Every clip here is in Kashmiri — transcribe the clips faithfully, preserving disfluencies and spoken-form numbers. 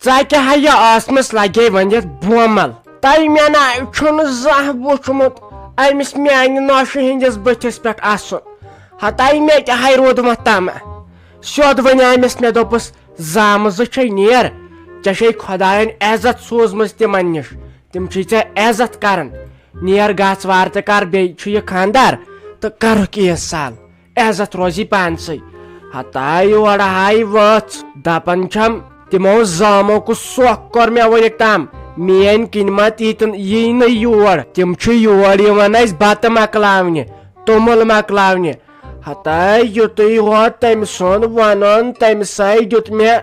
ژےٚ کیٛاہ ہا یہِ ٲسمٕژ لگے ؤنِتھ بومل؟ تۄہہِ مےٚ نہ چھُنہٕ زانٛہہ وُچھمُت أمِس میانہِ نۄشہِ ہٕنٛدِس بٕتھِس پٮ۪ٹھ اَسُن۔ ہتاے مےٚ کیٛاہ ہا روٗدمُت تمہٕ؟ سیوٚد ونے أمِس، مےٚ دوٚپُس، "زامہٕ زٕ چھے نیر، ژےٚ چھے خۄدایَن عزت سوٗزمٕژ تِمن نِش، تِم چھے ژےٚ عزت کران۔ نیر گژھ وارٕ تہٕ کر، بیٚیہِ چھُ یہِ خانٛدار تہٕ کرُکھ عیٖد سال۔" عزت روزی پانسٕے۔ ہتاے یورٕ ہاے وٲژ، دپان چھم، "تِمو زامو کُس سۄکھ کوٚر مےٚ وُنیُک تام؟ میٲنۍ کِنۍ ما ییٖتن، یی نہٕ یور؟ تِم چھِ یور یِوان اَسہِ بتہٕ مۄکلاونہِ، توٚمُل مۄکلاونہِ۔" ہتاے یُتُے ہوت تٔمۍ سُنٛد ونُن، تٔمۍ سٕے دیُت مےٚ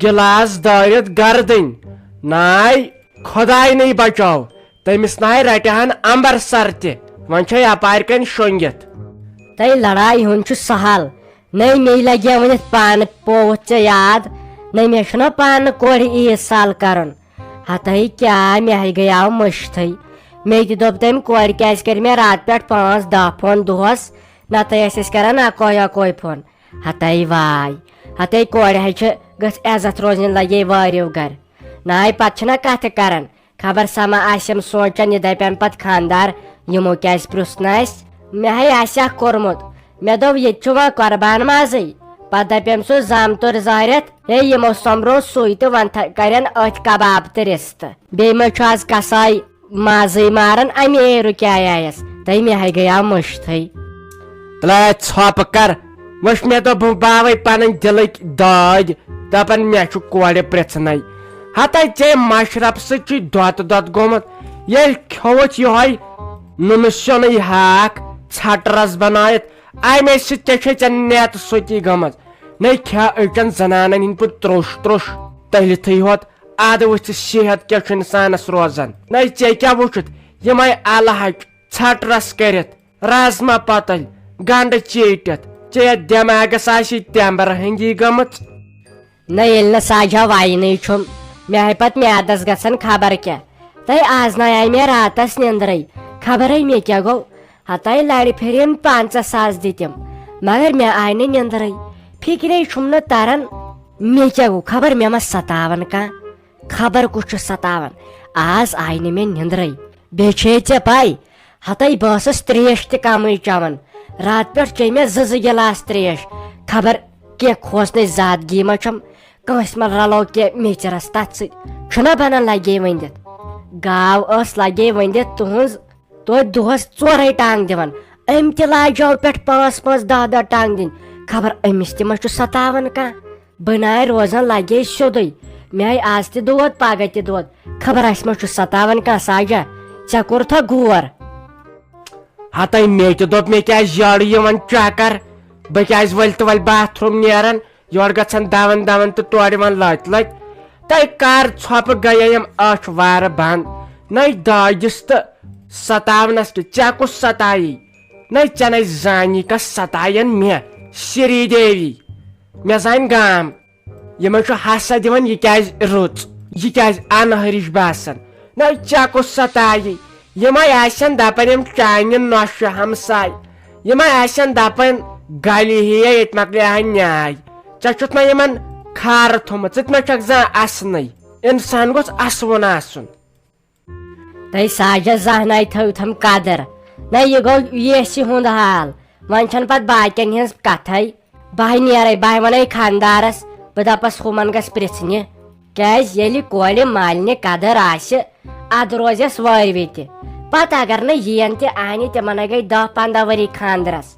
گلاس دٲرِتھ گردٕنۍ۔ ناے خۄداے نٕے بچاو، تٔمِس ناے رٹہِ ہن امبر سر تہِ، وۄنۍ چھے اپارِ کنۍ شۄنگِتھ۔ تۄہہِ لڑایہِ ہُنٛد چھُ سہل، نٔے مے لگہِ ؤنِتھ پانہٕ پووُتھ ژےٚ یاد، نٔے مےٚ چھُنہ پانہٕ کورِ عیٖد سال کرُن۔ ہتٲے کیٛاہ، مےٚ ہے گٔیاو مٔشتھٕے۔ مے تہِ دوٚپ تٔمۍ، کورِ کیٛازِ کرِ مےٚ راتہٕ پٮ۪ٹھ پانٛژھ دہ فون دۄہس، نتہٕ ٲسۍ أسۍ کران اکوے اکوے فون۔ ہتے واے، ہتے کورِ ہے چھِ گٔژھ عزت روزٕنۍ لگے واریو گرِ۔ ناے پتہٕ چھِنہ کتھٕ کران، خبر سا ما آسٮ۪م سونچان، یہِ دپٮ۪م پتہٕ خاندار، یِمو کیازِ پرُژھ نہٕ اسہِ؟ مےٚ ہے آسہِ ہا کوٚرمُت، مےٚ دوٚپ ییٚتہِ چھُ وۄنۍ قربان مازٕے۔ پتہٕ دپٮ۪م سُہ زامتُر زہرٮ۪تھ، ہے یِمو سۄمبرو سُے تہٕ وۄنۍ تھا-، کرن أتھۍ کباب تہٕ رِستہٕ۔ بیٚیہِ ما چھُ آز کساے مازٕے ماران امی رُکیایس، تہٕ مےٚ ہے گٔیاو مٔشتھٕے۔ تلے ژھۄپہٕ کر، وٕچھ مےٚ دوٚپ بہٕ باوے پنٕنۍ دِلٕکۍ دٲدۍ، دپان مےٚ چھُ کورِ پرژھنَے۔ ہتے ژےٚ مشرف سۭتۍ چھُے دۄتہٕ دۄتہٕ گوٚمُت، ییٚلہِ کھیوٚوُتھ یِہوٚے نُنہٕ سیُنٕے ہاکھ ژھٹہٕ رس بنٲیِتھ، امے سۭتۍ ژےٚ چھے ژےٚ نیتہٕ سُتی گٔمٕژ۔ نے کھےٚ أکٮ۪ن زنانن ہٕنٛدۍ پٲٹھۍ تروٚش تروٚش تٔلِتھٕے ہوت۔ ادٕ وٕچھ صحت کیٛاہ چھُ انسانس روزان۔ نَے ژےٚ کیٛاہ وٕچھُتھ؟ یِمے الہٕ ہچہِ ژھٹہٕ رس کٔرِتھ، رازما پۄتٕلۍ، گنڈٕ چیٖٹِتھ، ژےٚ یتھ دٮ۪ماغس آسی تٮ۪مبرٕ ہٕنٛدی گٔمٕژ۔ نہ ییٚلہِ نہٕ ساجا وینٕے چھُم، مےٚ ہے پتہٕ میادس گژھان خبر کیٛاہ۔ تۄہہِ آز نہ آیہِ مےٚ راتس نیندرٕے، خبرے مےٚ کیٛاہ گوٚو۔ ہتاے لرِ پھرِم پنژاہ ساس دِتِم، مگر مےٚ آیہِ نہٕ نیندرٕے۔ فکرے چھُم نہٕ تران، مےٚ کیٛاہ گوٚو، خبر مےٚ ما ستاون کانٛہہ۔ خبر کُس چھُ ستاوان۔ آز آیہِ نہٕ مےٚ نیندرٕے۔ بیٚیہِ چھے ژےٚ پَے، ہتَے بہٕ ٲسٕس ترٛیش تہِ کمٕے چٮ۪وان۔ راتہٕ پٮ۪ٹھ چے مےٚ زٕ زٕ گِلاس ترٛیش۔ خبر کینٛہہ کھوژنٕچ زادگی ما چھَم، کٲنٛسہِ ما رلو کینٛہہ میٚژِ رس تتھ سۭتۍ۔ چھُنہ بنان لگے ؤنِتھ۔ گاو ٲس لگے ؤنِتھ تُہنٛز، توتہِ دۄہس ژورے ٹانٛگ دِوان۔ أمۍ تہِ لاجیو پٮ۪ٹھ پانٛژھ پانٛژھ دَہ دَہ ٹانٛگ دِنۍ۔ خبر أمِس تہِ ما چھُ ستاوان کانٛہہ۔ بناے روزان لگے سیوٚدُے۔ مےٚ آیہِ آز تہِ دود، پگاہ تہِ دود۔ خبر اسہِ ما چھُ ستاوان کانٛہہ۔ ساجا، ژےٚ کوٚرتھا غور؟ ہتے مےٚ تہِ دوٚپ، مےٚ کیٛازِ یارٕ یِوان چکر؟ بہٕ کیٛازِ ؤلۍ تہٕ ؤلۍ باتھ روٗم نیران؟ یورٕ گژھان دون دون تہٕ تورٕ یِوان لتۍ لتۍ۔ تۄہہِ کر ژھۄپہٕ گٔیے یِم ٲچھ وارٕ بنٛد؟ نَے دٲگِس تہٕ ستاونس تہِ، ژےٚ کُس ستایی؟ نَے ژےٚ نَے زانی کس ستاین مےٚ، سری دیوی۔ مےٚ زانہِ گام۔ یِمن چھُ ہسا دِوان، یہِ کیازِ رٕژ، یہِ کیازِ انہرِش باسان؟ نہ، ژےٚ کُس ستایی؟ یِمے آسن دپان یِم چانہِ نۄشہِ ہمساے، یِمے آسن دپان، "گلی ہیے ییٚتہِ مۄکلے ہا نیاے۔" ژےٚ چھُتھ نہ یِمن کھارٕ تھوٚمُت، ژٕ تہِ نہ چھکھ زانٛہہ اسنٕے۔ انسان گوٚژھ اسوُن آسُن۔ تۄہہِ ساجس زانٛہہ نَے تھٲوتھم قدر۔ نہ، یہِ گوٚو ییٚسہِ ہُنٛد حال۔ وۄنۍ چھَنہٕ پتہٕ باقین ہٕنٛز کتھے۔ بہٕ ہے نیرے، بہٕ ہے ونے خاندارس، بہٕ دپس ہُمن گژھِ پرژھنہِ۔ کیازِ ییٚلہِ کورِ مالنہِ قدر آسہِ، ادٕ روزٮ۪س وٲروِ تہِ۔ پتہٕ اگر نہٕ یِین تہِ انہِ، تِمن ہے گٔے دہ پنٛداہ ؤری خاندرس۔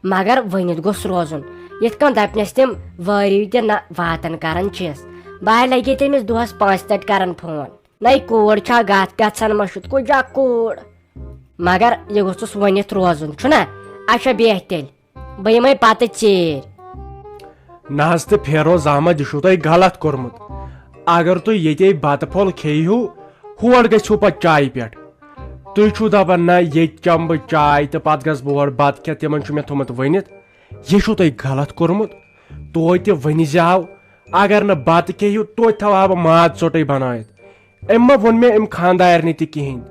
مگر ؤنِتھ گوٚژھ روزُن۔ یِتھ کٔنۍ دپنس تِم وٲروِ تہِ نہ واتن کران چھِس۔ بہٕ ہے لگے تٔمِس دۄہس پانٛژِ لٹہِ کران فون۔ نَے کوٗر چھا گَتھ گژھان مٔشِتھ، کُجا کوٗر؟ مگر یہِ گوٚژھُس ؤنِتھ روزُن، چھُنا؟ اچھا، بیٚہہ تیٚلہِ، بہٕ یِمَے پَتہٕ ژیٖرۍ۔ نہ حظ تہٕ فیروز احمد، یہِ چھُو تۄہہِ غلط کوٚرمُت۔ اگر تُہۍ ییٚتے بَتہٕ پھوٚل کھیٚیِہِو، ہور گٔژھِو پَتہٕ چایہِ پٮ۪ٹھ۔ تُہۍ چھِو دَپان، نہ، ییٚتہِ چَمہٕ بہٕ چاے تہٕ پَتہٕ گژھٕ بہٕ ہورٕ بَتہٕ کھٮ۪تھ، تِمَن چھُ مےٚ تھوٚمُت ؤنِتھ۔ یہِ چھُو تۄہہِ غلط کوٚرمُت۔ توتہِ ؤنۍ زِ ہاو، اگر نہٕ بتہٕ کھیٚیِو، توتہِ تھاوٕ ہا بہٕ ماز ژوٚٹٕے بنٲیِتھ۔ أمۍ ما ووٚن مےٚ أمۍ خانٛدارنہِ تہِ کِہیٖنۍ۔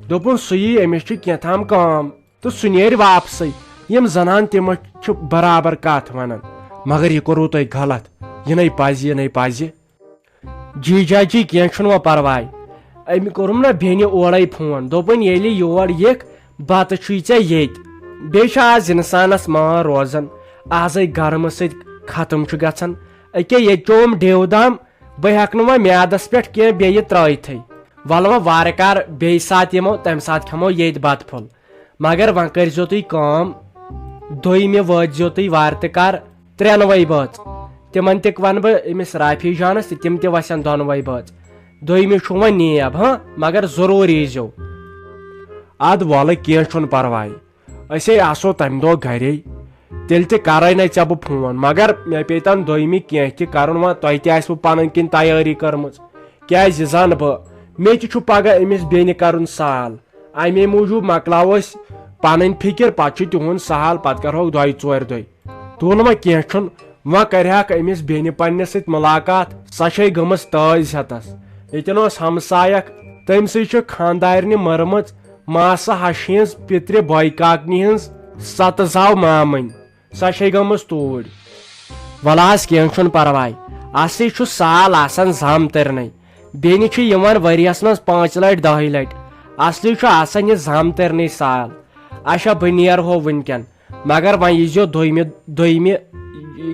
دوٚپُن، سُہ یی، أمِس چھِ کینٛہہ تام کٲم تہٕ سُہ نیرِ واپسٕے۔ یِم زنان تِم چھِ برابر کتھ ونان، مگر یہِ کوٚروٕ تۄہہِ غلط، یہِ نے پزِ، یہِ نے پزِ۔ جی جاجی، کینٛہہ چھُنہٕ وۄنۍ پرواے۔ أمۍ کوٚرُم نہ بیٚنہِ اورَے فون، دوٚپُن، "ییٚلہِ یور یِکھ، بَتہٕ چھُے ژےٚ ییٚتہِ۔" بیٚیہِ چھُ آز اِنسانَس مان روزان، آزَے گرمہٕ سۭتۍ ختم چھُ گژھان۔ أکیٛاہ ییٚتہِ چوم ڈیو دام، بہٕ ہٮ۪کہٕ نہٕ وۄنۍ میادس پٮ۪ٹھ کینٛہہ بیٚیہِ ترٲیتھٕے۔ وَلہٕ وۄنۍ وارٕ کارٕ بیٚیہِ ساتہٕ یِمو، تَمہِ ساتہٕ کھٮ۪مو ییٚتہِ بَتہٕ پھوٚل۔ مگر وۄنۍ کٔرۍزیو تُہۍ کٲم، دوٚیمہِ وٲتۍزیو تُہۍ وارٕ تہِ کار ترٛٮ۪نوَے بٲژ۔ تِمن تہِ وَنہٕ بہٕ أمِس رافی جانس تہِ، تِم تہِ وَسن دۄنوَے بٲژ۔ دوٚیمہِ چھُ وۄنۍ نیب، ہاں، مگر ضروٗر ییٖزیو۔ اَدٕ وَلہٕ، کینٛہہ چھُنہٕ پرواے۔ أسے آسو تمہِ دۄہ گرے، تیٚلہِ تہِ کرے نے ژےٚ بہٕ فون، مگر مےٚ پیٚیہِ تن دوٚیمہِ کینٛہہ تہِ کرُن، وۄنۍ تۄہہِ تہِ آسِوٕ پنٕنۍ کِنۍ تیٲری کٔرمٕژ، کیازِ زن بہٕ، مےٚ تہِ چھُ پگاہ أمِس بیٚنہِ کرُن سال، امے موٗجوٗب مۄکلاوو أسۍ پنٕنۍ فکر، پتہٕ چھُ تِہُنٛد سال، پتہٕ کرہوکھ دۄیہِ ژورِ دۄہہِ۔ دوٚپُن، وۄنۍ کینٛہہ چھُنہٕ، وۄنۍ کرِہاکھ أمِس بیٚنہِ پننِس سۭتۍ مُلاقات، سۄ چھے گٔمٕژ تٲج ہٮ۪تس۔ ییٚتٮ۪ن اوس ہمسایکھ، تٔمۍ سٕے چھِ خانٛدارنہِ مٔرمٕژ ماسہٕ ہشہِ ہٕنٛز پِترِ بۄیہِ کاکنہِ ہٕنٛز ستہٕ زاو مامٕنۍ، سۄ چھے گٔمٕژ توٗرۍ۔ وَلہٕ حظ، کینٛہہ چھُنہٕ پرواے، اصلی چھُ سال آسان زامتٕرنٕے، بیٚنہِ چھِ یِوان ؤریَس منٛز پانٛژِ لٹہِ دَہہِ لٹہِ، اصلی چھُ آسان یہِ زامتٕرنٕے سال۔ اچھا، بہٕ نیرٕ ہو وٕنکٮ۪ن، مگر وۄنۍ ییٖزیو دوٚیمہِ، دوٚیمہِ،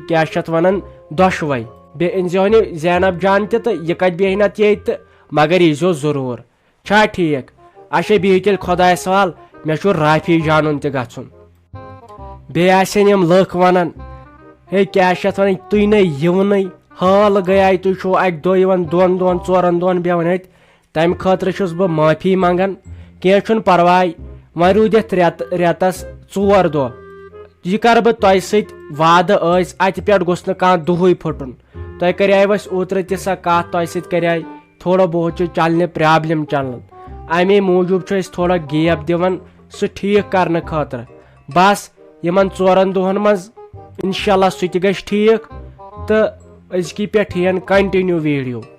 کیٛاہ چھِ اَتھ وَنان، دۄشوَے۔ بیٚیہِ أنۍزیوہن یہِ زینب جان تہِ تہٕ یہِ کَتہِ بیٚہہِ نَتہٕ ییٚتہِ تہٕ، مگر ییٖزیو ضروٗر۔ چھا ٹھیٖک؟ اچھا، بِہِو تیٚلہِ خۄدایَس حوال، مےٚ چھُ رافی جانُن تہِ گژھُن۔ بیٚیہِ آسن یِم لُکھ وَنان، "ہے، کیٛاہ چھِ اَتھ وَنان، تُہۍ نَے یِونٕے، حال گٔیے، تُہۍ چھِو اَکہِ دۄہ یِوان، دۄن دۄہَن، ژورَن دۄہَن بیٚہوان اَتہِ۔" تَمہِ خٲطرٕ چھُس بہٕ معٲفی منٛگان۔ کینٛہہ چھُنہٕ پَرواے، وۄنۍ روٗدِتھ رٮ۪تہٕ، رٮ۪تَس ژور دۄہ۔ یہِ کَرٕ بہٕ تۄہہِ سۭتۍ وعدٕ، ٲسۍ اَتہِ پٮ۪ٹھ گوٚژھ نہٕ کانٛہہ دُہٕے پھُٹُن۔ تۄہہِ کَریاوٕ اَسہِ اوترٕ تہِ سۄ کَتھ، تۄہہِ سۭتۍ کَریاے تھوڑا بہت چھُ چَلنہِ پرٛابلِم چَلان، اَمے موٗجوٗب چھُ أسۍ تھوڑا gap دِوان سُہ ٹھیٖک کَرنہٕ خٲطرٕ۔ بَس، یِمَن ژورَن دۄہَن منٛز اِنشاء اللہ سُہ تہِ گژھِ ٹھیٖک، تہٕ أزکی پٮ۪ٹھ یِن continue video۔